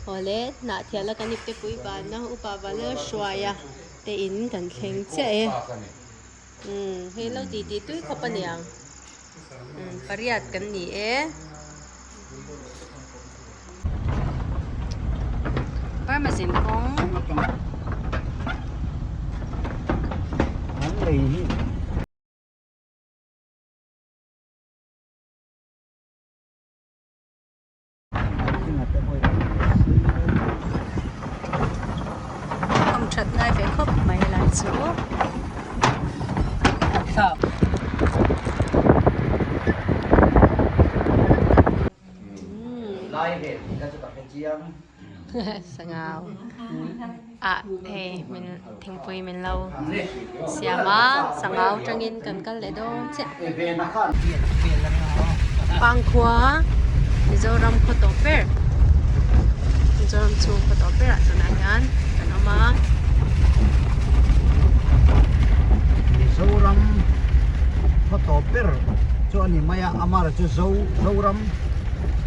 Awle Hnahthiala kan iptepui vana upa Vanlalhruaia te in kan thleng chiah e. Umm hei lo tih tih tui khawp a niang. Umm pariat kan ni e. Burma zin kawng. An lei hi. Awm that ngai ve khawp mai helai chu. Sangau ah hei min thingpui min lo siam a sangau tangin kan kal leh dawn chiah. Pangkhua Mizoram khaw tawp ber Mizoram chhung khaw tawp berah tunah hian kan awm a. Mizoram khaw tawp ber chu a ni mai a, amah chu Zoram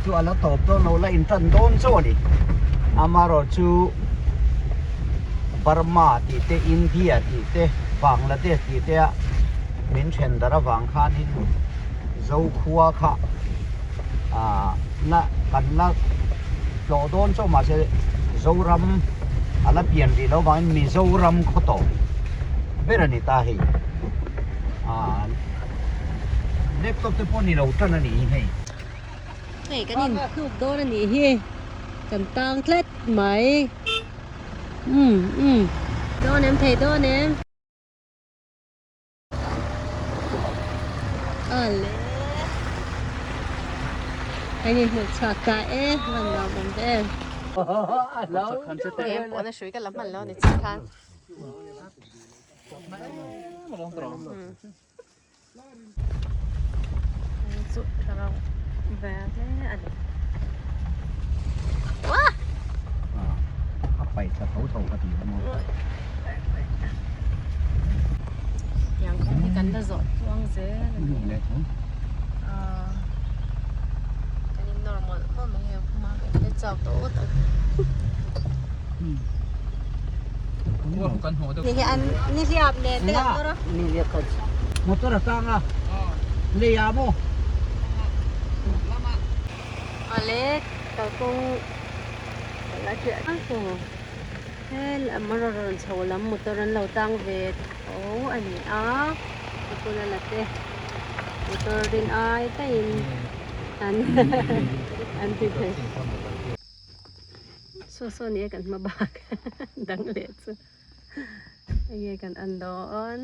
chu a la tawp dawn lo la intan dawn chauh a ni. Amaherawhchu Burma tih te India tih te Bangladesh tih te a min then dar avang khanin Zokhua kha ah la kan la tlawh dawn chauh mahse Zoram a la pian rih loh vangin Mizoram khaw tawp ber a ni ta hei ah laptop te pawh ni lo tan a ni hi hei. Hei kan in hnuk dawn a nih hi kan tang tlat mai umm umm dawn em thei dawn em. Awle kan in hmuh chhuak ta e van nuam awm ve em. Em pawh na hrui ka la hman lo a ni chiah khan. Chu ka lo ve hle a ni. Wah! A paih thla tho tho ka ti a maw. Tiang kawng hi kan la zawh chuang zel a ni. Kan in nawr mawlh mawlh mai heng phum a, kan chau tawh ngawt ang. Ni hi an ni hliap nen te kan nawr a. Ni hliap kha motor a tang a lei ah maw. Awle kalkawng la chiah a he lam a rawn chho lam motor an lo tang ve tho a ni a bula la te motor rin ai daihin an an ti thei. Saw saw ni e kan hma bak dang leh chu enge kan en dawn.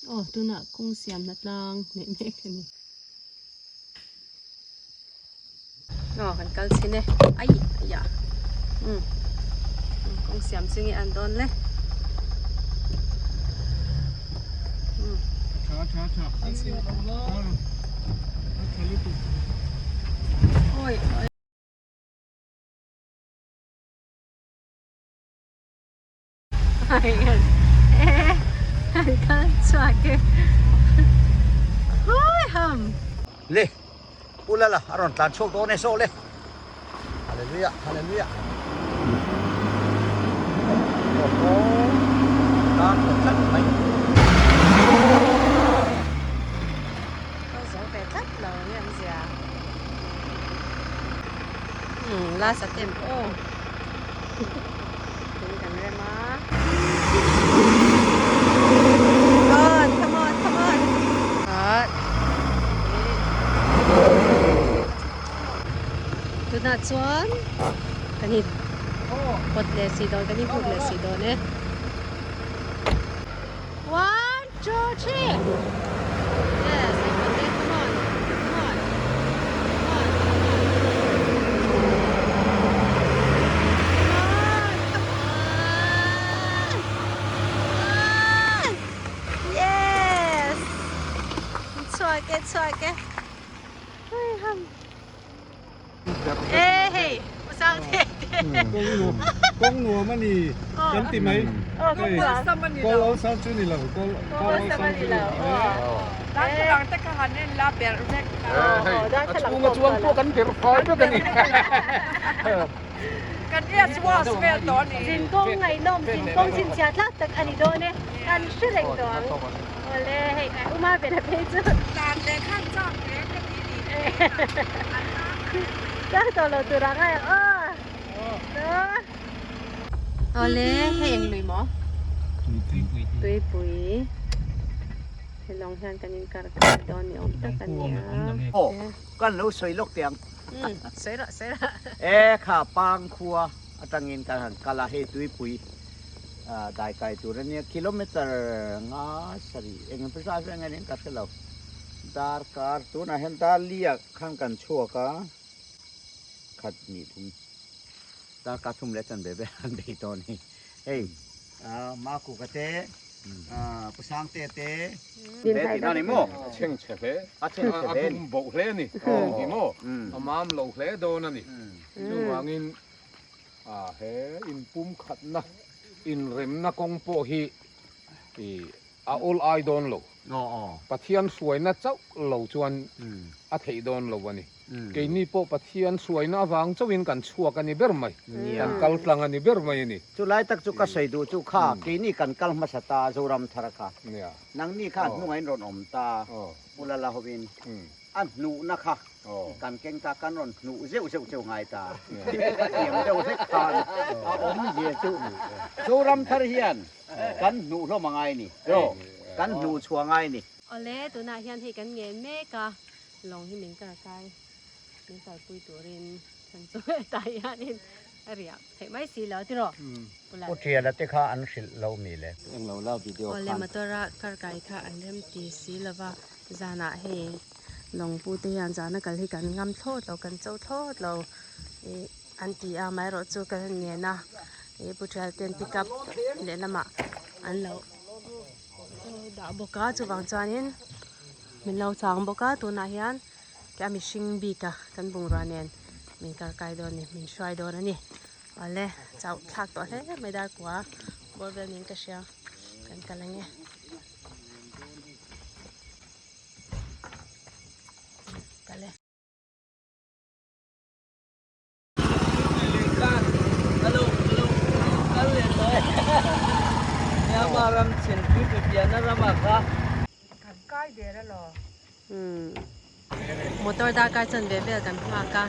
Aw tunah kawng siam hna tlang hmeh mek a ni. Aw kan kal chhin e ai aiah umm kawng siam chu nge an dawn le umm. Awi awi. Le Pu Lala a rawn tlan chhuak dawn e saw le Hallelujah Hallelujah Aww tan ta tlat mai. Ka zo ve tlat lo nge ang zia. Umm last attempt aw. Thing kan rem a. Come on, come on, come on. Hot. Tunah chuan kan in pawt leh si dawn, kan in phut leh si dawn e. One, two, three. Yes, I got it. Come on, come on, come on, come on. Come on, come on. Come on. Yes. Chhuak e, chhuak e. Hei ham. E hei, usang te te. Kawng nuam, kawng nuam a ni kan ti mai. Aw ka hmu ang. Kawl awlsam chu ni lo. Kawl awlsam chu ni lo. Darthlalang te kha han en la berh vek. Hei a chhunga chuang pawh kan berh fai vek a ni. Kan yes was vel tawh a ni. Zinkawng ngaihnawm, zinkawng chhinchhiah tlak tak a ni dawn e. Kan hre reng tawh ang. Awle hei Uma bela phei chu. Tlan leh khan chak hle ka ti ni. Chak tawh lo tur ang a aw. Awle hei eng lui maw? Tuipui. He lawng hian kan inkar kai dawn ni awm tak a nia. Aw kan lo sawi lawk teh ang. Sawi rawh sawi rawh. E kha Pangkhua atangin kan han kal a hei Tuipui dai kai tur a nia kilometer nga sarih eng emaw zat vel nge nia ka hre lo. Darkar tunah hian Darli-ah khan kan chhuak a. Khat hnih thum darkar thum leh chanve vel an bei tawh a ni. Hei Makuka te Pu Sangte te hle tihna a ni maw? A chhengchhe hle. A chhengchhe hle a ni. A tum boh hle a ni. Ti maw? A mam lo hle dawn a ni. Chuvangin he inpumkhatna inremna kawng pawh hi a awl ai dawn lo. Pathian hruaina chauh lo chuan a theih dawn lo a ni. Keini pawh Pathian hruaina avang chauhin kan chhuak a ni ber mai, kan kal tlang a ni ber mai a ni. Chu lai tak chu ka sawi duh chu kha, keini kan kal hmasa ta Zoram thar kha, nangni kha hnungah in rawn awm ta, Pu Lala hovin a hnuhna kha kan keng ta, kan rawn hnuh zeuh zeuh cheu ngai ta, thiam deuh hlek khan a awmzia chu Zoram thar hian kan hnuh hlawm a ngai ni, kan hnuh chhuah ngai ni. Awle, tunah hian hei kan ngen mek a, Lawng hi min karkai min kalpui turin chan chu hetah hianin a riah theih mai si lo tiraw Pula. Pu Thiana te kha an hrilh lo mi le. Englo la video khan. Awle motor a karkai kha an rem ti si lova zanah hei lawng pu te hian zana kal hi kan ngam thlawt lo kan cho thlawt lo ih an ti a amaherawh chu kan han ngen a ih Pu Thiana ten pick up lehlamah an lo dah bawk a chuvang chuanin. Min lo chang bawk a tunah hian ke a mihring bik a kan bungrua nen min kar kai dawn a ni min hruai dawn a ni awle chauh thlak tawh hle mai dar kua bawr vel niin ka hria kan kal ang e. Kal e. Motor darkar chanve vel kan nghak a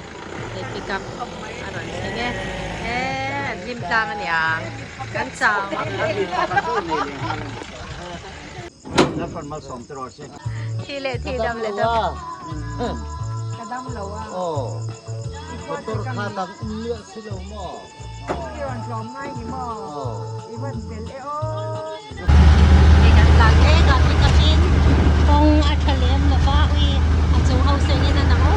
hei pickup a rawn thleng e he an hlim tlang a niang kan chau Thi leh thi dam leh dam. Ka dam lo a. Aw. Motor kha dang um liah si lo maw? I rawn tlawm ngai ni maw? I van fel e aw. Hei kan tlan mek a pick up in kawng a tha lem lo va ui a chung ho seng in a nang aw.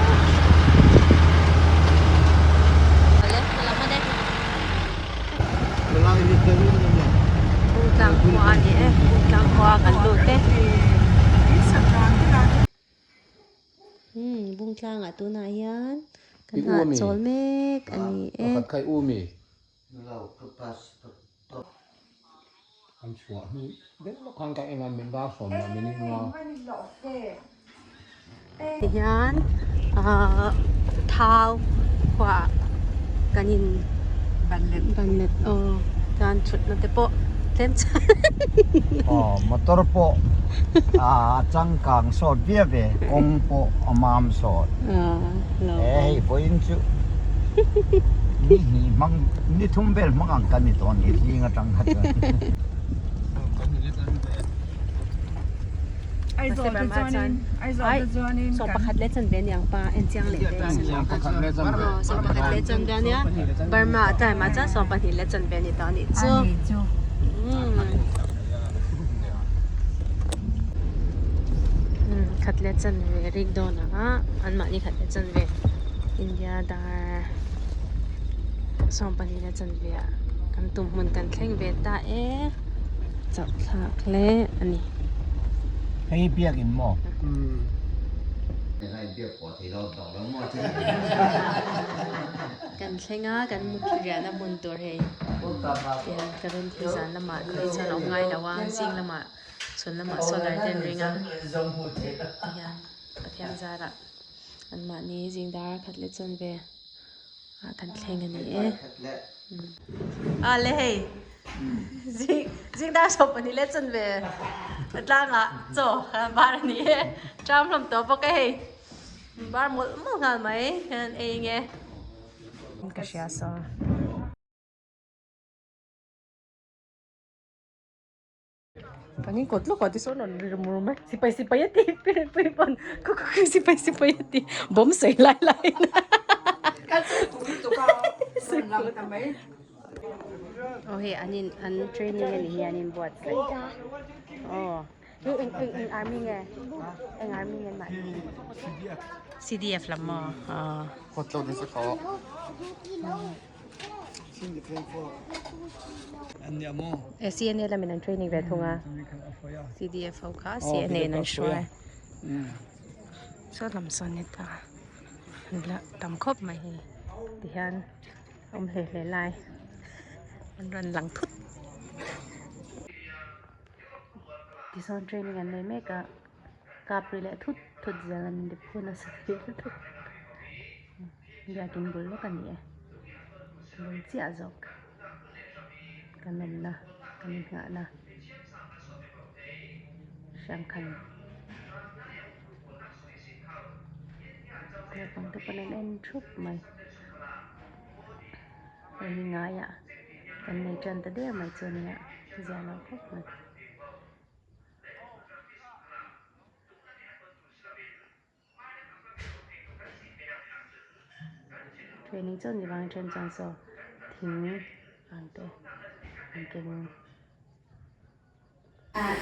Awle ka la hman e. Bungtlang khua a ni e Bungtlang khua kan lut e umm Bungtlang ah tunah hian kan hahchawl mek a ni e. Tihian ahh thau khuaah kan in banlet aw chuan thutna te pawh tlem chuan aw motor pawh a changkang sawt viau ve kawng pawh a mam sawt he hei vawiin chu ni hnih hmang ni thum vel hmang ang kan ni tawh a ni zing atang kha chuan. Saw pakhat leh chanve aniang pa en chiang leh te saw pakhat leh chanve ania Burma a time ah chuan saw pahnih leh chanve ani tawh anih chu khat leh chanve rik dawn ah anmahni khat leh chanve India dar sawm pahnih leh chanve ah kan tum hmun kan thleng ve ta e. Chauh thlak hle a ni. Hei biakin maw? Kan thleng a kan mut riahna hmun tur hei tihian current hi zan lamah phei chuan a awm ngai lo a zing lamah chhun lamah solar te an ring a tihian Pathian zarah anmahni zing dar khat leh chuan ve ah kan thleng a ni e a le hei zing zing dar 12 leh chuan ve tlangah chaw bar a ni e tram hlawm tawh bawk e hei. Bar mawlh mawlh nghal mai hian ei nge. Ka hria saw. Kan in kawt lawk ah tisawn rawn ri rum rum a sipai sipai a ti pui pui pawn khaw khaw khaw sipai sipai a ti bomb sawi lai lai in aw hei an in an training a ni hi an inbuatsaih aw. Hei eng eng eng army nge? Eng army nge mah? CDF lam maw? Aw. Khawt lo ding sa kho. Eh CNA lamin an training ve thung a. CDF ho kha CNA in an hruai. Saw lam sawn ni ta. La tam khawp mai hi. Tihian awm hle hle lai. An rawn lang thut. Tisawn training an nei mek a kap ri leh thut thut zel an inti phu nasa thei lutuk biakin bul lawk a ni e bul chiah zawk kan awmna kan inngahna hrangkhan naupang te pawn an en thup mai hei hi ngaiah. Kan nei tan ta der mai chu ania zia lo khawp mai. Training chuan ni vang then chuan saw thing ang te an keng.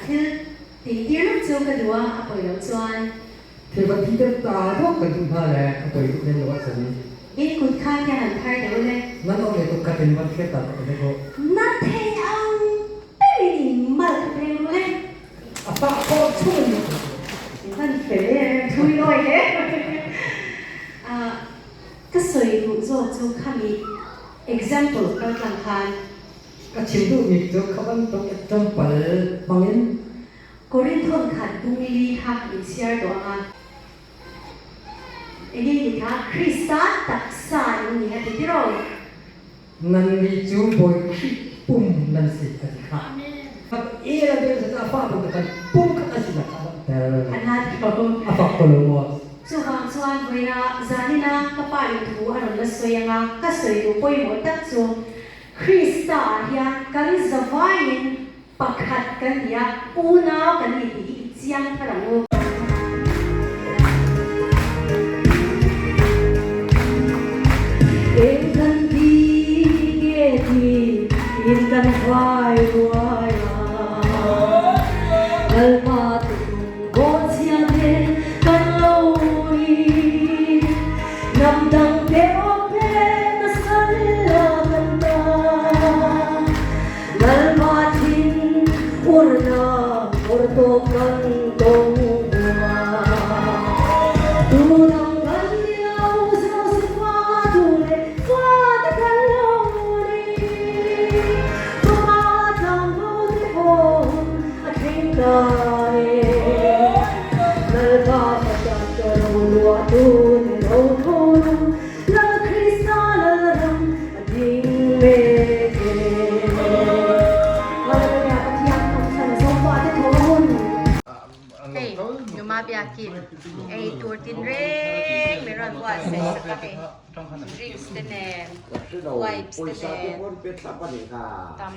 Thil tih tir lawk chu ka duh a, a pawi loh chuan. Thil va ti deuh ta deuh ka duh hna le, a pawi duh lem lo ahcun. In kut kha hian han thar deuh le. Nan awm le tuk khat in van hriat ta ka deuh aw. Na thei ang berin in mal kha peng ru le. A fah khawh chung in na thei. In van fel em em thui lawi hle. Ka sawi duh zawk chu khami example kaltlang khan. Ka chim duhmi cu kha bantuk tlawmpal hmangin. Korinthon khat bungli kha in chhiar tawh ang a. Enge ni kha Krista taksa in ni a ti tiraw? Nannih cu Bawi Khrih pum nan si a ti kha. El a bel caah fa bantuk kan pum khat a sinak kha a langhter. A na tiraw? A fak ko lo maw? Chuvang chuan vawiina zanina ka pa in thu a rawn la sawi ang a, ka sawi duh pawimawh tak chu Krista ah hian kan zavaiin pakhat kan ni a, unau kan ni tih hi i chiang thar ang u. Eng kan ti nge ti in kan vai ruai a, Lalpa tukum bawhchhia te kan lo ni. Hnam dang te awp e nasa la kan ta. Lalpa thin urna awr tawp kan tawng bua. Tu dang kan ni lo Josefa tu leh fa te kan lo ni. Fapa tlangval te pawh hun a thleng ta e. Lalpa Pathian ka ro luah tu ni lo tho rum, Lal Krista Lalram a ding mek e. Hallelujah Pathian thawmthlan Zofa te thaw a hun. Hei Numa biakin ei tur tin reng min rawn buatsaih sak a hei drinks te nen wipes te nen tam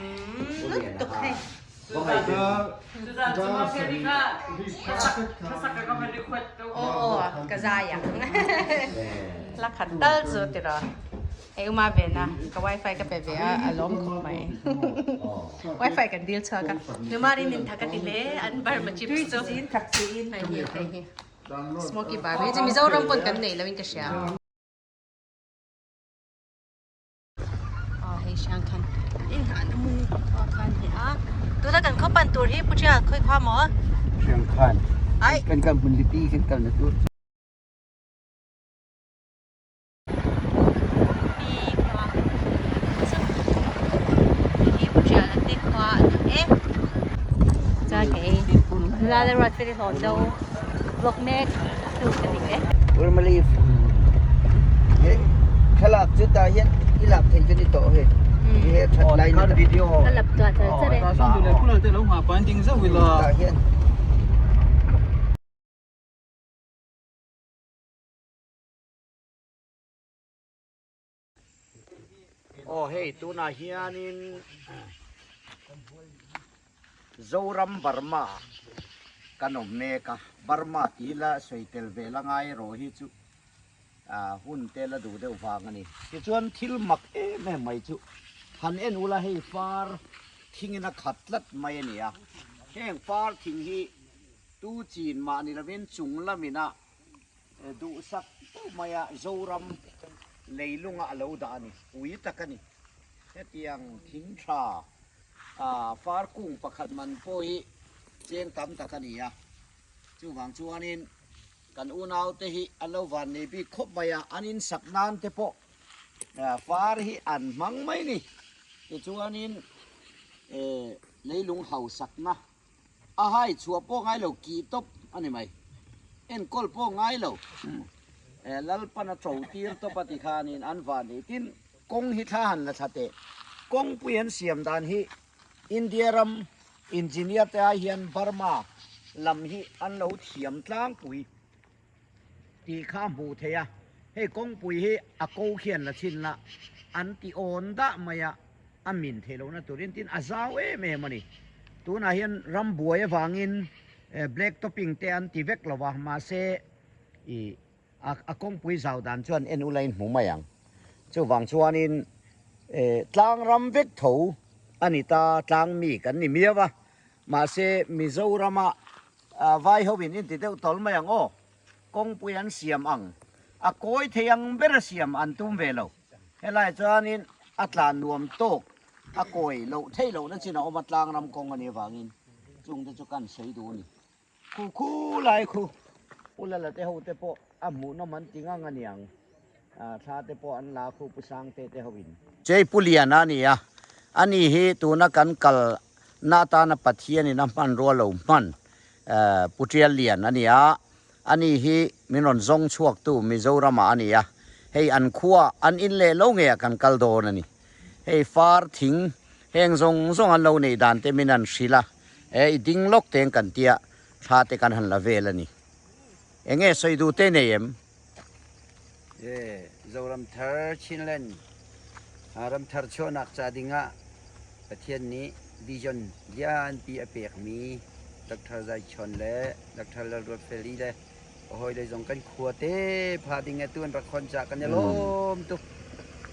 lutuk hei. Aw ka zai ang la khat tal chu tiraw hei uma ve na ka wifi ka pe ve a a lawm khawp mai wifi kan dil chhuak a numa rin in thak a ti hle an burma chips chu hei hi hei hi smoky bar hei chu Mizoram pawn kan nei lo in ka hria. Aw hei hrang khan inghah na hmun ah khan hne a tuna kan khaw pan tur hi Pu Ṭial khawi khua maw? Hrang khan kan kal hmun lipi kan kal na tur. Lalruatfeli Hlawndo vlog mek tu ka ni e. Urmaliv he thlalak chu tah hian i lak theih chu ni tawh hei he that lai na video ka lap chhuah char char e. Tah hian. Aw hei tunah hianin Zoram Burma kan awm mek a, Burma tih la sawi tel ve la ngai erawh hi chu hun te la duh deuh vang a ni. Tichuan thil mak em em mai chu han en ula hei far thingin a khat tlat mai a ni a, heng far thing hi tu chin mah ni lovin chung lamina Duhsak deuh maia Zoram leilunga a lo dah a ni. Ui tak a ni. Hetiang thing tha far kung pakhat man pawh hi cheng tam tak a ni a. Chuvang chuanin kan unaute hi an lo van nei bik khawp mai a, an insak nan te pawh far hi an hmang mai ni. Tichuanin leilung hausakna A hai chhuah pawh ngai lo kih tawp a ni mai. Enkawl pawh ngai lo. Lalpan a to tir tawp a ti khanin an van ei. Tin, kawng hi thla han la thla teh. Kawngpui an siam dan hi India ram engineer te ai hian Burma lam hi an lo thiam tlangpui tih kha a hmuh theih a. Hei kawngpui hi a ko khian la chhin la an ti awn dah mai a. A min theih lohna turin tin a zau em em a ni. Tunah hian ram buai avangin black topping te an ti vek lo va, mahse ih a kawngpui zau dan chuan en ula in hmu mai ang. Chuvang chuanin tlang ram vek tho a ni ta, tlang mi kan ni miau a, mahse Mizorama vai ho in inti deuh tawl mai ang aw, kawngpui an siam ang, a kawi thei ang ber a siam an tum ve lo. Helai chuanin a tlan nuam tawk a kawi loh theih lohna chin a awm a, tlang ram kawng a nih avangin chungte chu kan sawi duh a ni. Khu khu lai khu Pu Lala te ho te pawh a hmuhnawm an ti ngang a niang, thla te pawh an la khu Pu Sangte te ho in. Chei Pu Liana a ni a, ani hi tuna kan kal na atana Pathianin a hmanrua lo hman Pu Tial Lian a ni a, Ani hi min rawn zawng chhuaktu Mizoramah a ni a, hei an khua an in leh lo ngeiah kan kal dawn a ni. Hei far thing heng zawng zawng an lo neih dan te min han hrilh a, e i ding lawk teng kan tia thla te kan han la vel a ni. Enge sawi duh te nei em? E Zoram thar Chinland ram thar chuahnak ca dingah Pathian nih vision lianpi a pekmi Doctor Zai Chawn le Doctor Lalruatfeli le a hawile zong kan khua te pha ding atu an rak khon cah kan i lawm tuk.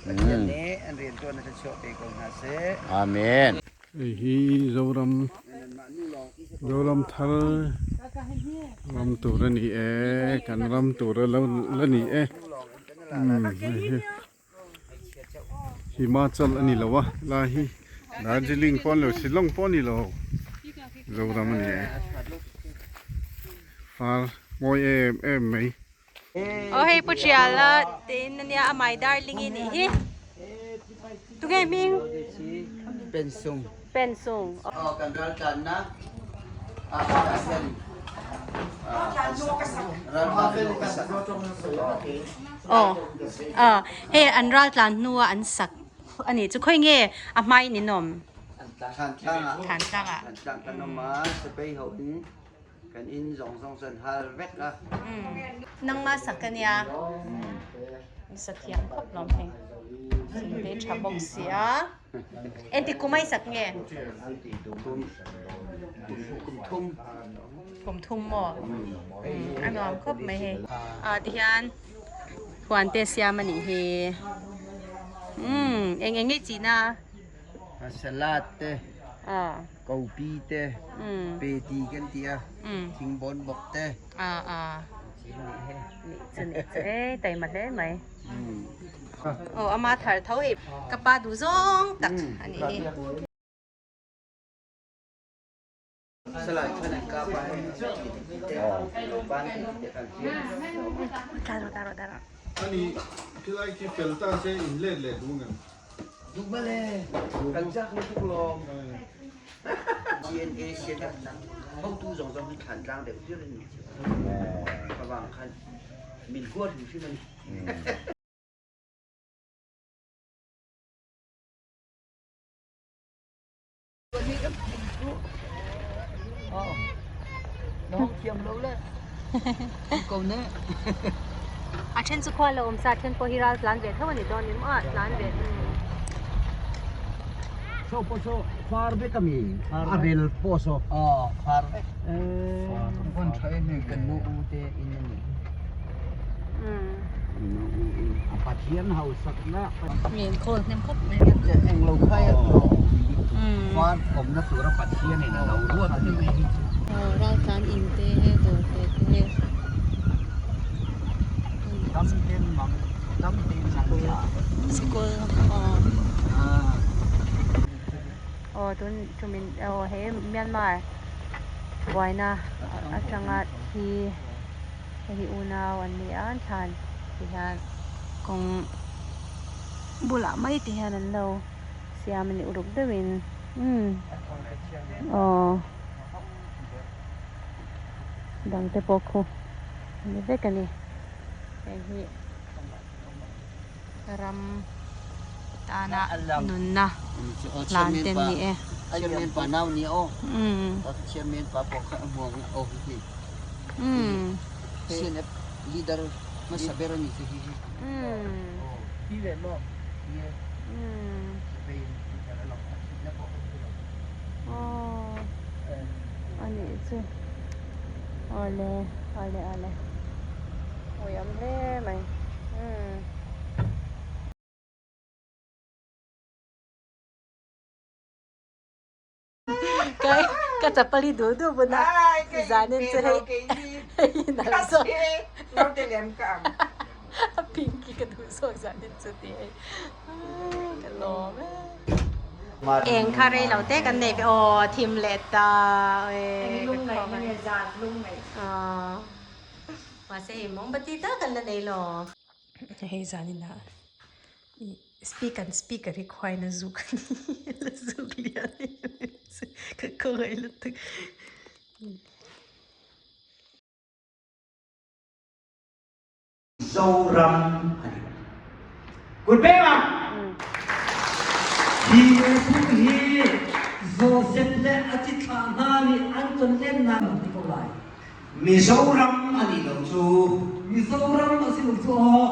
Pathian nih an riantuan a thluachuah pe ko hna seh. Amen. Hei hi Zoram Zoram thar ram tur a ni e kan ram tur a lo la ni e umm hei hi Himachal a ni lo a lai hi Darjeeling pawh a ni lo Shillong pawh a ni lo Zoram a ni e far mawi em em mai. Aw hei Pu Thiala te in ania a my darling i nih hi tunge hming? Pensung. Pensung. Aw kan ral tlanna ah tah hian ral hnu ka sak. Aw ah hei an ral tlan hnua an sak a nih chu khawi nge a hmain in awm? Thlan tlangah. Thlan tlangah. Thlan tlang kan awm a sipai ho in Kan in zawng zawng chuan hal vek a. Nangma sak a nia. Sa thiam khawp lawm hei. Thingte tha bawk si a. Engti kum a i sak nge? Kum thum. Kum thum maw? A nuam khawp mai hei. Ah tihian huan te siam a nih hi. Umm eng eng nge china? Salad te. Kopi te, peti kan ti a, thingbawn bawk te. E taima hle mai. Aw ama thar tho hei ka pa duh zawng tak a nih hi. Salai khan an kap a hei te ban te kan Taro taro taro. Ani khilai khi fel ta se in let leh duh ngem. Duh male kan chak lutuk lawm. DNA sian a. Hotu zong zong hi Thlantlang deuh hlir an ni cio. Favang khan min hua hrimhrim a ni. Na hong thiam lo le ko ne. A then chu khua lo awm sa then pawh hi ral tlan ve tho a ni dawn ni maw a tlan ve. So po so far vek ami a rel pawh so. Aw far vek. Von tha em em kan nu u te in ani. Nu u in a Pathian hausakna. Min khawl hnem khawp mai. Eng lo khai a far awmna tura Pathian in a lo ruat a ni mai hi chu. Aw ral tlan in te dawr te te. Dam ten mang dam ten mang thla. Sikul aw. Aw tun tumin aw he Myanmar buaina atanga thi hei hi unau an ni a an thlan ti hian kawng bulah mai te hian an lo siam a ni uluk deuhin umm aw dang te pawh khu a ni vek a ni heng hi ram tana nunna hlan te an ni e. Anih chu awle awle awle ui awm hle mai umm. Kai ka chapal hi duh duh bun a zanin chu hei hei hi nalh zawk a pink hi ka duh zawk zanin chu tih hei ka lawm e. Eng kha rei lo te kan nei ve aw thim leh ta e ka khawm a mahse hei mawmbati tak an la nei lo. Hei zaninah speaker speaker hi khuain a zuk a ni la zuk lian em em chu ka khawngaih lutuk. Zoram a ni. Kut peng a! Hi miphun hi Joseph le a cithlah hna nih an tonlennak an ti ko lai. Mizoram a nih lo cu. Mizoram a si lo cu aw.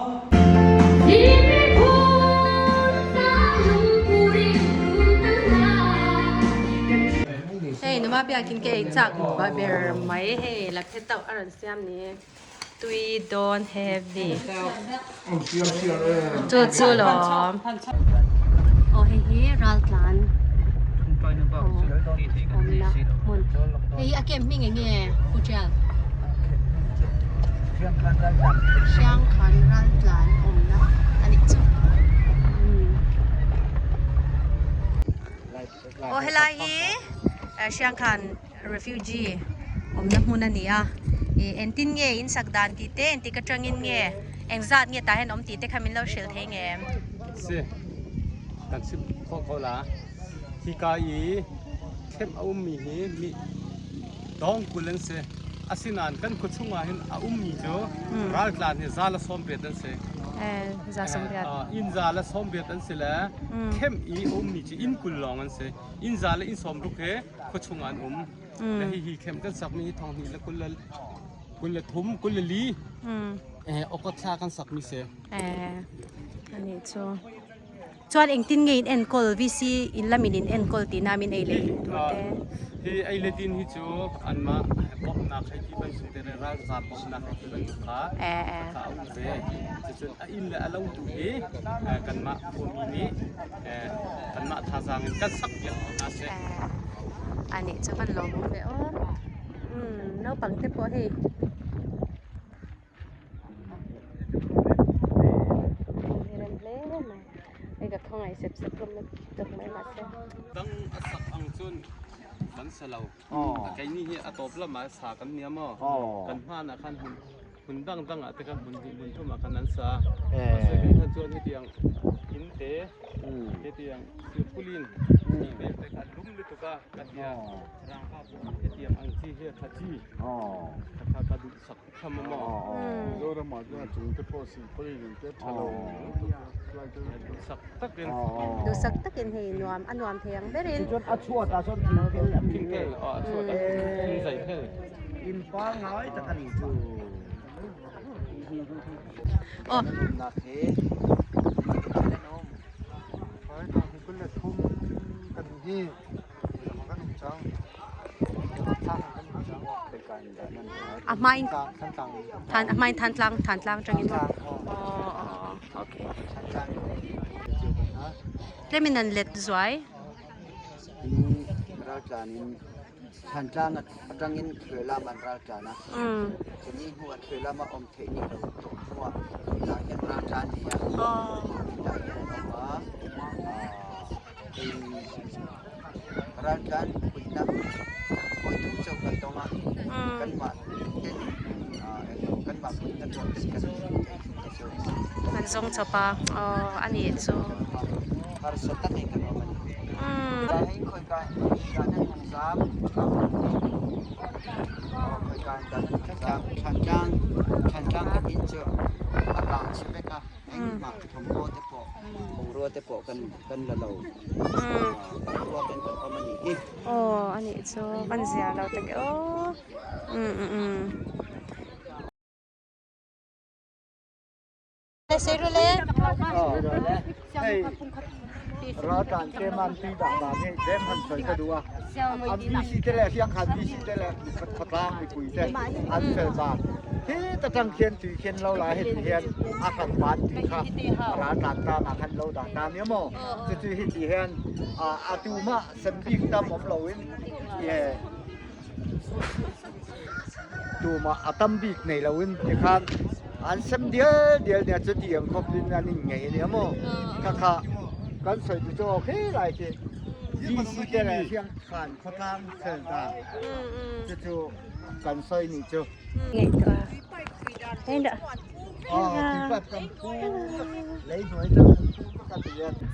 Hei numa biakin ke ei chak ber mai hei la phe tauh a rawn siam ni. Tui dawn heavy. Chu chu lawm. Aw hei hi Raltlan awmna hmun. Hei hi a camp hming eng nge Pu Tial? Hriangkhan Raltlan awmna a nih chu. Aw helai hi Hriangkhan Refugee awmna hmun a ni a, ih engtin nge in sak dan tih te engtik atangin nge engzat nge tah hian awm tih te kha min lo hrilh thei nge em? Si, kan chim khawh ko la. Hika i thlemh a ummi hi mi dawng 20 an si. Asinain kan khua chungah hin a ummi cu raltlan hi za le 80 an si. Za 80. Inn za le 80 an si le thlemh i a ummi cu inn 20 lawng an si. Inn za le inn 60 he khua chungah an um. Le hihi khem kan sakmi hi thong hnih le kul le 23 24 August thla kan sakmi si. Ani chu chuan engtin nge in enkawl VC in lamin in enkawl tihna min ei leh din tur te. Hi ei le din hi cu anmah bawmhnak hei ti bantuk te le ralzaam bawmhnak hei ti bantuk kha kha a um ve. Cucun a inn le a lo tu hi kanmah khuami nih kanmah thazaang in kan sak piak hna seh. Anih chu van lawm awm ve aw. Naupang te pawh hei. Rem hle mai. Hei ka khawngaih sep sep hlawm na tuk mai mahse. Dang a sak ang cun kan sa lo. Keini hi a tawp lamah sa kan nia maw? Kan hmanah khan hmun hmun dangdang ah te khan hmun hnih hmun thum ah khan an sa. Mahse kei khan chuan hetiang in. te hetiang silpulin tih vel te kha lum lutuk a ka tia rangva pawh hetiang ang chi hi a tha chi kha kha ka duh sak tham a maw. Mizoramah chuan a chung te pawh silpulin ang te a tha lo duh sak takin duh sak takin hei nuam a nuam thei ang berin chuan a chhuat ah chuan thing tel a thing tel aw a chhuat ah thing zai tel in pangngai tak a ni chu. Aw. A hmain than a hmain than tlang than tlang tangin aw okay tlemin an let zuai. Thantlang atangin Thluailam an ral tlan a, chumi hnuah Thluailama awm theih ni lo tawh hnuah hetah hian ral tlan ni a, hetah hian an awm a, hei ral tlan puihna vawi thum chauh kan tawng a, kanmah ten kanmah puihna tuah kan theih chu. An zawng chawp a, aw a nih chu. Harsa takin kan awm a ni. Aw a nih chu kan zia lo tak e aw umm umm. Raltlan tlem an tui dah dan hi tlem han sawi ka duh a, an VC te leh Hriangkhan VC te leh khawtlang mipui te an fel dan hi ta tang khian tui khian lo la heti hian a kan pan tui kha raltlan tan ah khan lo dah ta nia maw chu chu hi ti hian a tumah sem bik tam awm lo in Tumah a tam bik nei loin tikhan an sem dial dial nia chuti ang khawp in an in ngei ania maw kha kha kan sawi tu chu aw khi lai khi VC te leh Hriangkhan khawtlang fel dan chu chu kan sawi nih chu.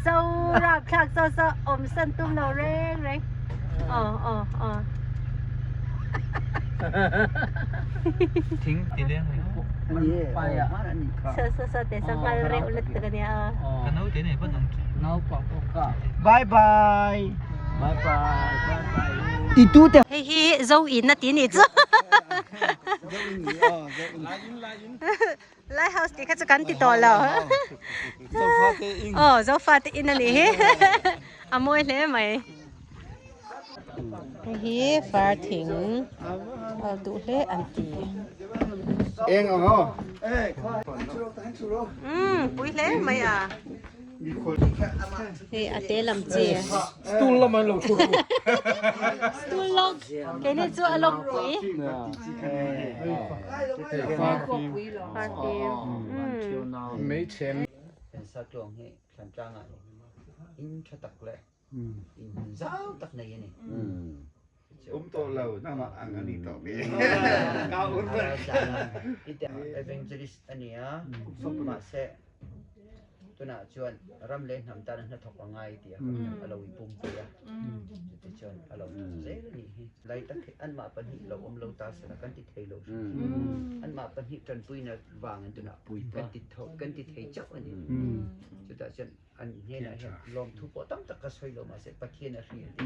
Zo rapthlak zo zo awm san tum lo reng reng aw aw aw. Thing ti leng mai So so so te so ngal reuh lutuk ania aw. Ka naute nei vat ang chu. Bye bye bye bye bye bye Titu te Hei hi zo in a ti nih chu. Lighthouse tih kha chu kan ti tawh lo. Aw Zofa te in a nih hi. A mawi hle mai. Hei hi far thing a duh hle an ti. Eng ang aw. Umm pui hle mai a. Hei a te lam chi. Stool lam an lo thu ru. Stool lawk. Keini chu a lawk pui. Far fim. Meichhem. Sa tluang hi Thlantlang ah in tha tak leh in hmun zau tak nei a ni. Um tawh lo nama ang a ni tawh mi. Ka ur ber. Evangelist a ni a, mahse tunah chuan ram leh hnam tan a hnathawk a ngai tih a lo inpum pui a, chutichuan a lo thawk zel a nih hi. Lai tak hi anmah pahnih lo awm lo ta sela kan ti thei lo hrim hrim. Anmah pahnih tanpuina vangin tunah kan ti thei chauh a ni. Chutah chuan An hnenah hian lawmthu pawh tam tak ka sawi lo mahse Pathian a hria a ti.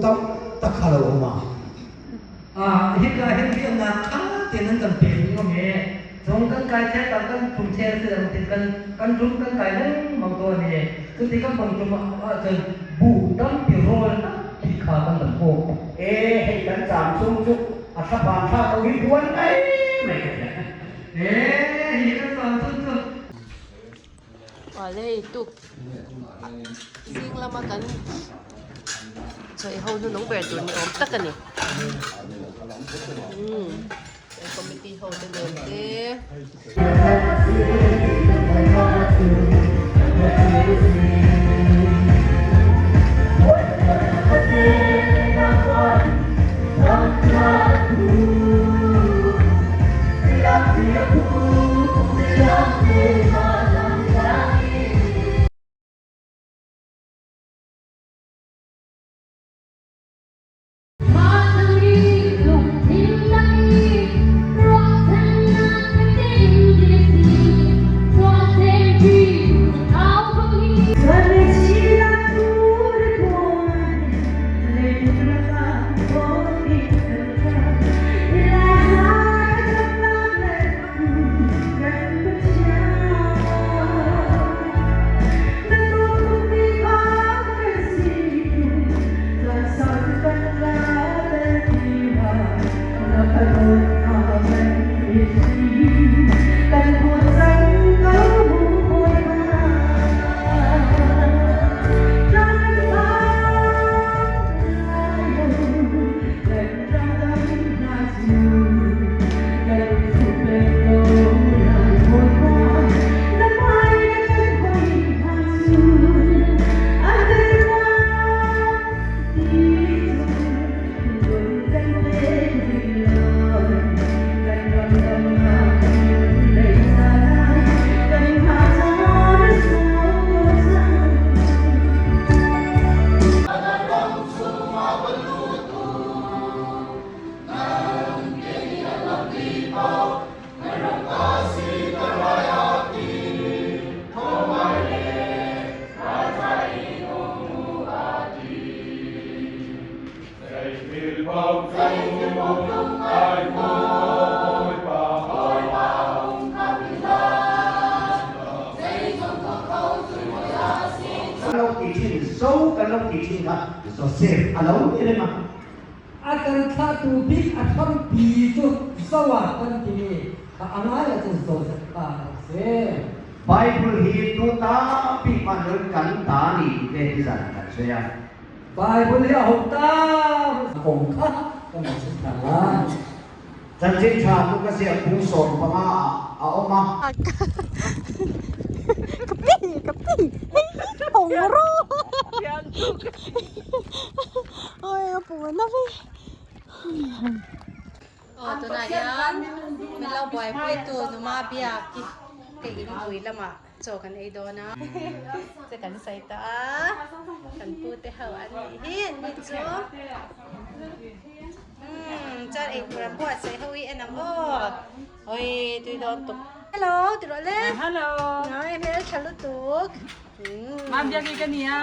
Tam tak kha lo awm a. Hika hin biaknak tha tein an kan pek ning awm e. Cun kan kai chhe tam kan tum chhe se lam tin kan kan tum kan kai lengmang dawn a ni. Chuti kan bang tum ah chuan buh tampi rawl tampi kha kan ban bawk. E hei kan cham chung chu a thla van thlak lo hi buan mai mai ka hria. E hei kan cham chung chu. Awle tuk zing lama kan chawih ho hnunung ber tur ni awm tak a ni. Umm committee ho te nen te. Kan lo tih thin, Zo kan lo tih thin kha Joseph a lo ni reng a. A kan thlahtu bik a hrampi chu Zoa kan timi kha a ngai ahcun Joseph kha a rak si. Bible hi tu tampi hmanh in kan ta ni ti te hi zan kan sawi a. Bible hi a hong tam kong kha kan rak chim hna lai. Chanchin ṭha cu ka ziak phung 15 ah a um a. Kapi kapi hong ro. Oi a pu na ve. Aw tunah hian min lo buaipui tu numa biak i ka inpui lamah chaw kan ei dawn a che kan sawi tawh a kan pu te ho an nih hi an ni chu umm chuan eitur an buatsaih ho hi en ang aw oi tui dawn tuk hello ti rawh le hello oi hmeltha lutuk mam biak i ka nia.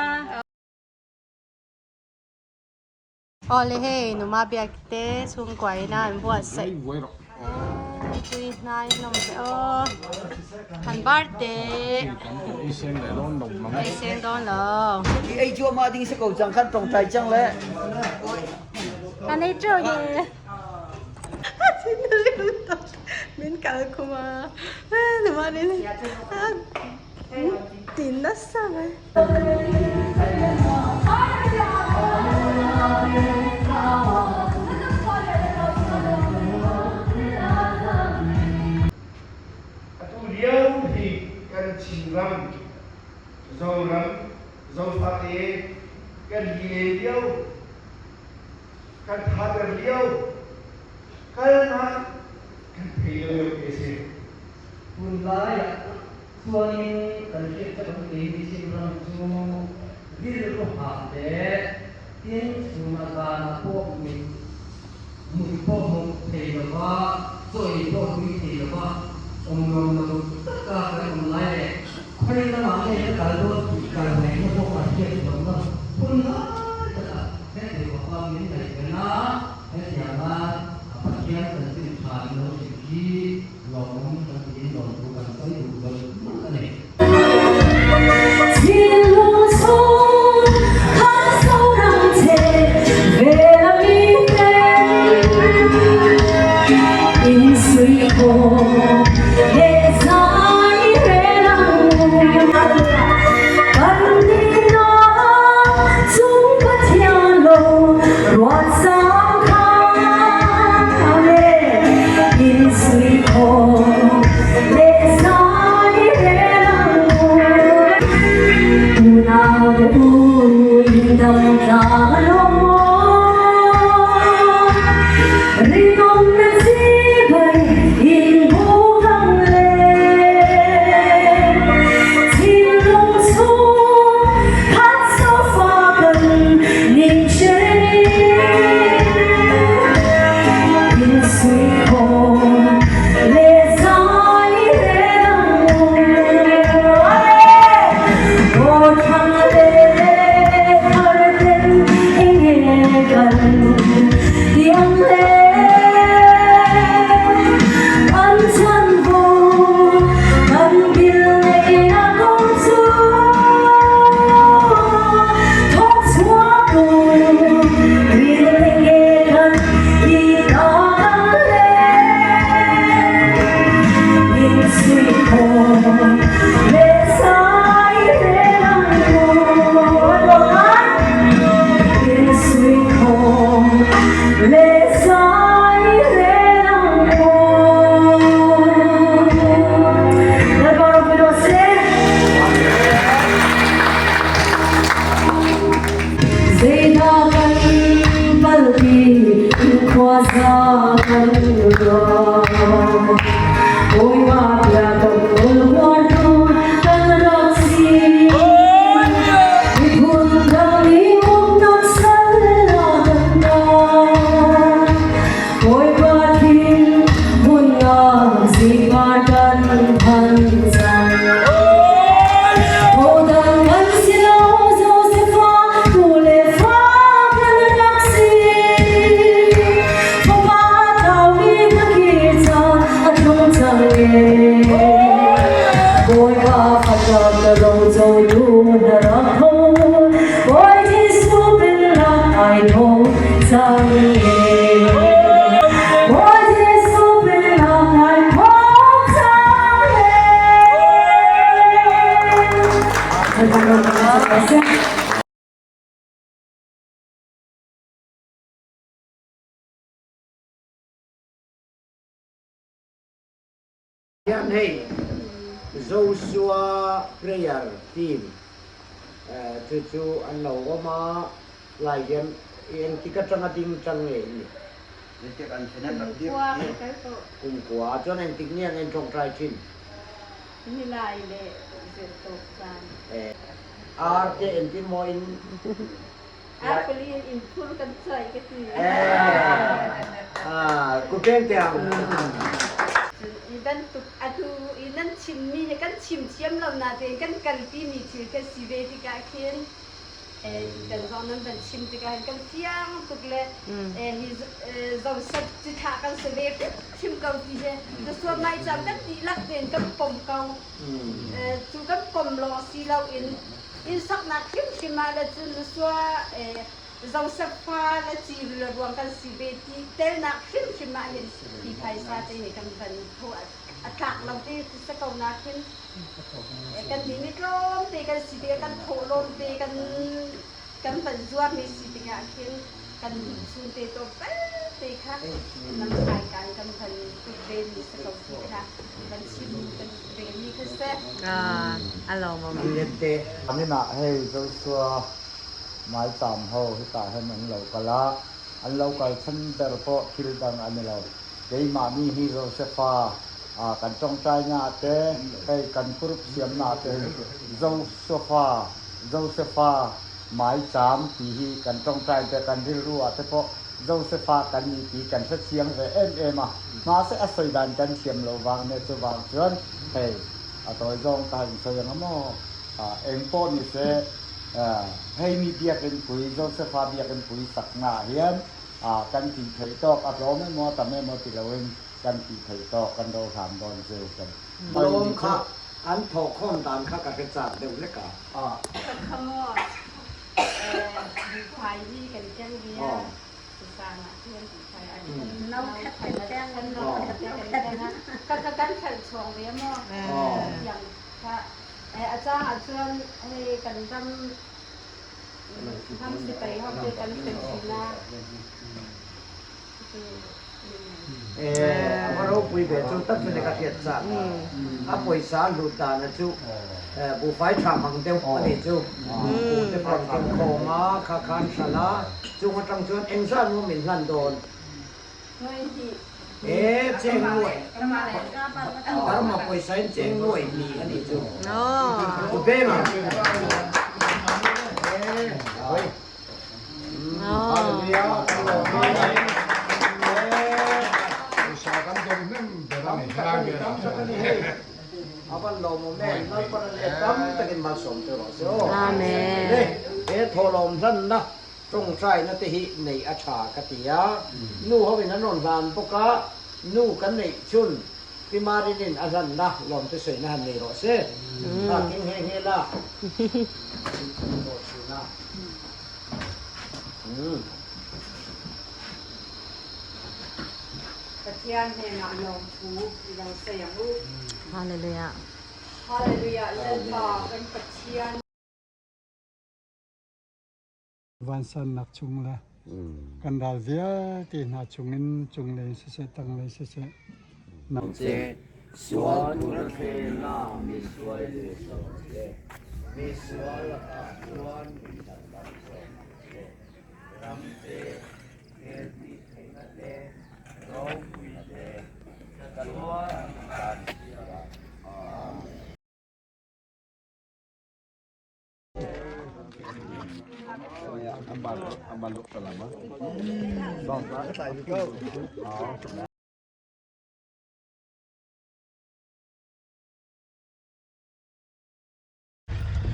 Awle hei numa biak te chhungkua ina an buatsaih tui hnai hlawm te aw han bar te Ei seng dawn lo. Ei chu ama ding se ko chang khan tong tai chang le. Kan ei teuh nge. Min kal khum a numa nin tin nasa mai. Atu lio hi kan Chinram, Zoram, Zofate kan lilen lio, kan thater lio, kalnak kan thei lo lio te a si. Tunlai ah Chuanin kan hriat tak ang keini Chinram chu rilru hah leh tin chhuna zanah pawh mit mut pawh mut thei lova, chawi pawh tui thei lova awm nuam lo taka kan awm lai leh khawi lamah nge ka kal dawn tih kal ngaihna pawh kan hriat lohna hun lai takah heti khawpa min ngaihven a, hetianga Pathian chanchin tha min lo hrilh hi lawmawm kan tiin lo. te u in dam tlang lo maw? Rinawm na chibai in buk ang le. Thinlung chhung khat sofa kan ning hre In suikhawm leh zai reng ang u. Aw thang leh thar ten enge kan ti ang le? Kan chhan bo kan bil neih a kawng chu thawk chhuak u bil enge kan ti tak ang le? Min suikhawm leh zai reng ang u. Min suikhawm leh zai reng ang u. Lalpa ropui rawh se. Zeidah kan palpi khuaza kan ruah. Bawipa bia kan kawl huartu kan rak si. Miphun dang nih uknak sal ah kan tang. Bawipa thinhunnak zingpar kan phan cang. Hodang kan si lo, Josefa tu le fa kan rak si. Fapa tlaumi ka kir caan a tlung cang e. Bawipa fatlak ka ro cotu na rak tho. Bawi Jesuh pennak ai tho cang e. Bawi Jesuh pennak ai tho cang e. Hian hei Joshua prayer team chu chu an lo awm a, lai hian engtik atanga ding tang nge in ni? Kumkua chuan engtik nge ang en tawngtai thin? Nilai leh zirtawp zan. Ar te engtin maw in Ar pali in in phur kan chuai ka ti. Ku peng te ang. Cun i bantuk atu i nan chimmi hi kan chim thiam lo natein kan kalpi mi thil khi a si ve tikah khin kan zong nan van chim tikah hin kan fiang tuk le hi Joseph cithlah kan si ve hrimhrim ko ti hi Joshua maicham kan dihlak tein kan pom ko. Cu kan pom lawng si loin inn saknak hrimhrim ah le cun Joshua Joseph fa le ci le ruang kan si ve ti telnak hrimhrim ah hin hi phaisa te hi kan van tho a tlak lo te si ko nakin kan nih mi tlawmte kan si tikah kan thawhlawm te kan kan van zuarmi si tikah khin kan chun te to te kha nan hmaikan kan van put ve mi si ko ti kha van chim kan ve mi kha seh. A lawmawm. Lente. Amin ah hei Joshua maicham ho hika hin an lo kal a, an lo kal chan ber pawh thil dang an i lo. Keimah mi hi Josefa kan ṭawngṭainak te, hei kan group siamnak te hi Josefa, Josefa maicham ti hi kan ṭawngṭai te kan rilru ah te pawh Josefa kan ni ti kan hrethiam ve em em a. Mahse a sawi dan kan thiam lo vang ne chu vang chuan hei a tawi zawng ka han sawi ang maw eng pawh ni se hei mi biakinn pui Josefa biakinn pui sakna ah hian kan tih theih tawk a tlawm emaw a tam emaw ti loin kan tih theih tawk kan ro hram dawn chu kan Lawm kha an thawhkhawm dan kha ka hre chak deuh hlek a. Ka kha maw buhfai hi kan keng ve a zan ah khin buhfai an no khat kan keng kan no khat kan keng a ka ka kan hralh chawng ve maw tiang kha a cang ah cun hei kan ram Ram sipai ho te kan hren thin a. Cu E a va ropui ve chu tak chu ni ka hriat chak a. A pawisa hlut dana chu buhfai tha hmang deuh a nih chu. Buh te pawh an keng khawm a, kha khan hralh a, chung atang chuan engzat maw min hlan dawn? E cheng nuaih, Burma pawisa in cheng nuaih ni a nih chu. Ku beng ang. E hawi. Tawngtaina te hi neih a tha ka ti a, nu ho in an rawn hlan bawk a, nu kan neih chhun Pi Marinin a hlanna lawmte sawina han nei rawh se. A keng nghe nghe la. Pathian hnenah lawmthu i lo sawi ang u. Hallelujah. Hallelujah Lalpa kan Pathian. Vansannak chung le kan ral vialte hna chungin cunglei siseh tanglei siseh na Sual tur a thlena mi suai le zawk che, mi sual lakah chuan min chhandam zawk ang che. Ram te, hmel tih theihna te, ropui te, chatuan an ni ta si a. Amen.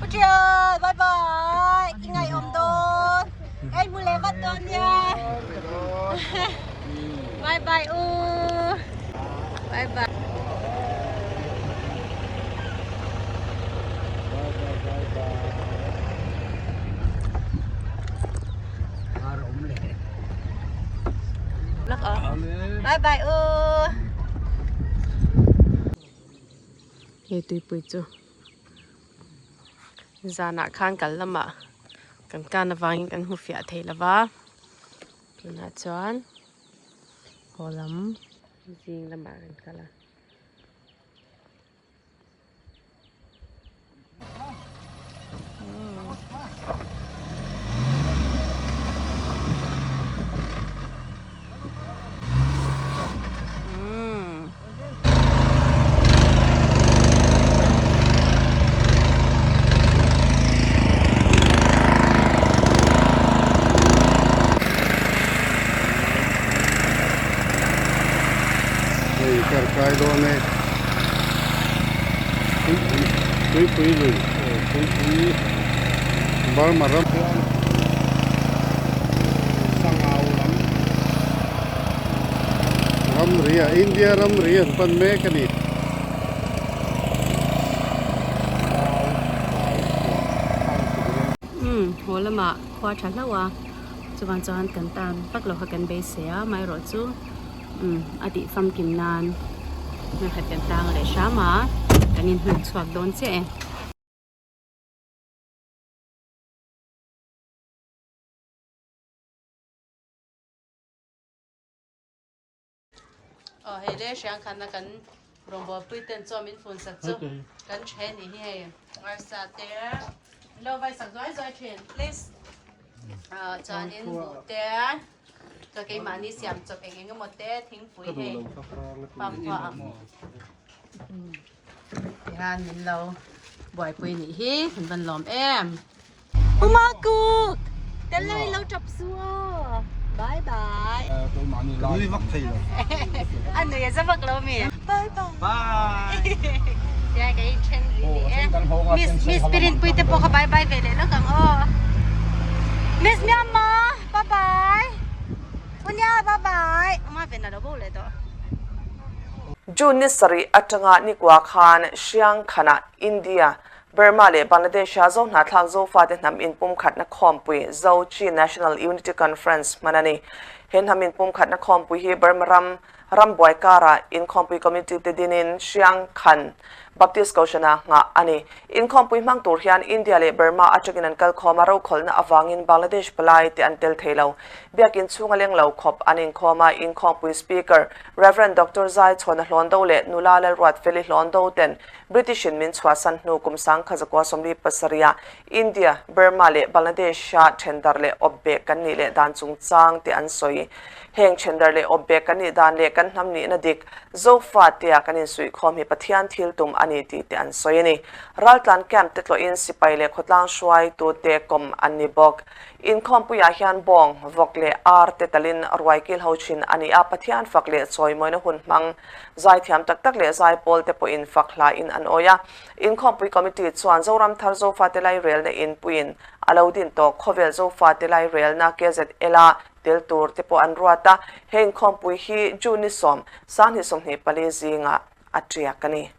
Pu Trial, bye bye. I ngaihawm dawn. Ka inhmu leh vat dawn nia. Bye bye u. Bye bye. Bye bye u. Hei tuipui chu zanah khan kal lamah kan kan avangin kan hmu fiah thei lova tunah chuan haw lam zing lamah kan kal a. Hei kar kai dawn e tuipui lui tuipui Burma ram hian sangau lam ramri ah India ramri an pan mek a ni. Umm haw lamah khua tha hlauh a chuvang chuan kan tan vak lo kha kan beisei a amaherawhchu umm a tih famkim nan hmelkhat kan tang leh hram a kan inhnuk chhuak dawn chiah e. Aw hei le hriang khanna kan rawngbawlpui ten chaw min fun sak chu kan then nih hi hei arsa te lo vai sak zuai zuai thin please chuanin buh te chuan keimahni siam chawp eng eng emaw te thingpui hei pamphua ang tihian min lo buaipui nih hi kan van lawm em. Uma kuk tel lo in lo tap su aw bye bye Ka nui vak thei lo. A nui a za vak lo mi. Bye bye. Bye. Tia ka in then ri ni e. Miss Miss Pirin pui te pawh kha bye bye ve leh lawk ang aw. Miss Myanmar bye bye. Unia bye bye. Uma ven a lo bo leh tawh. June ni sarih atanga nikua khan Hriangkhanah India Burma leh Bangladesh-a Zo hnahthlak Zofate hnam inpumkhatna khawmpui Zo Chin National Unity Conference hman a ni. He hnam inpumkhatna khawmpui hi Burma ram rambuai karah inkhawmpui committee te dinin Hriang Khan Baptist Kohhranah nghah a ni. Inkhawmpui hmang tur hian India leh Burma atangin an kalkhawm a, rokhawlhna avangin Bangladesh palai te an tel thei lo. Biakin chhunga leng lo khawp an inkhawm a, inkhawmpui Speaker Rev. Doctor Zai Chhawna Hlawndo leh Nula Lalruatfeli Hlawndo ten British in min chhuahsan hnu kum sangkha zakua 47 ah India, Burma leh Bangladesh a thendar leh awpbeh kan nih leh dan chungchang te an sawi. Heng thendar leh awpbeh kan nih dan leh kan hnam nihna dik Zofa tia kan insuihkhawm hi Pathian thil tum a ni tih te an sawi a ni. Raltlan camp te tlawhin sipai leh khawtlang hruaitute kawm an ni bawk. Inkhawmpuiah hian bawng, vawk leh ar te talin ruai kil ho thin a ni a, Pathian fak leh chawimawina hun hmang zaithiam tak tak leh zaipawl te pawhin fak hlain an awi a. Inkhawmpui Committee chuan Zoram Thar Zofate Lairelna inpuiin a lo din tawh Khawvel Zofate Lairelna KZL a tel tur te pawh an ruat a, he inkhawmpui hi June ni 10, 2024 zingah a tiak a ni.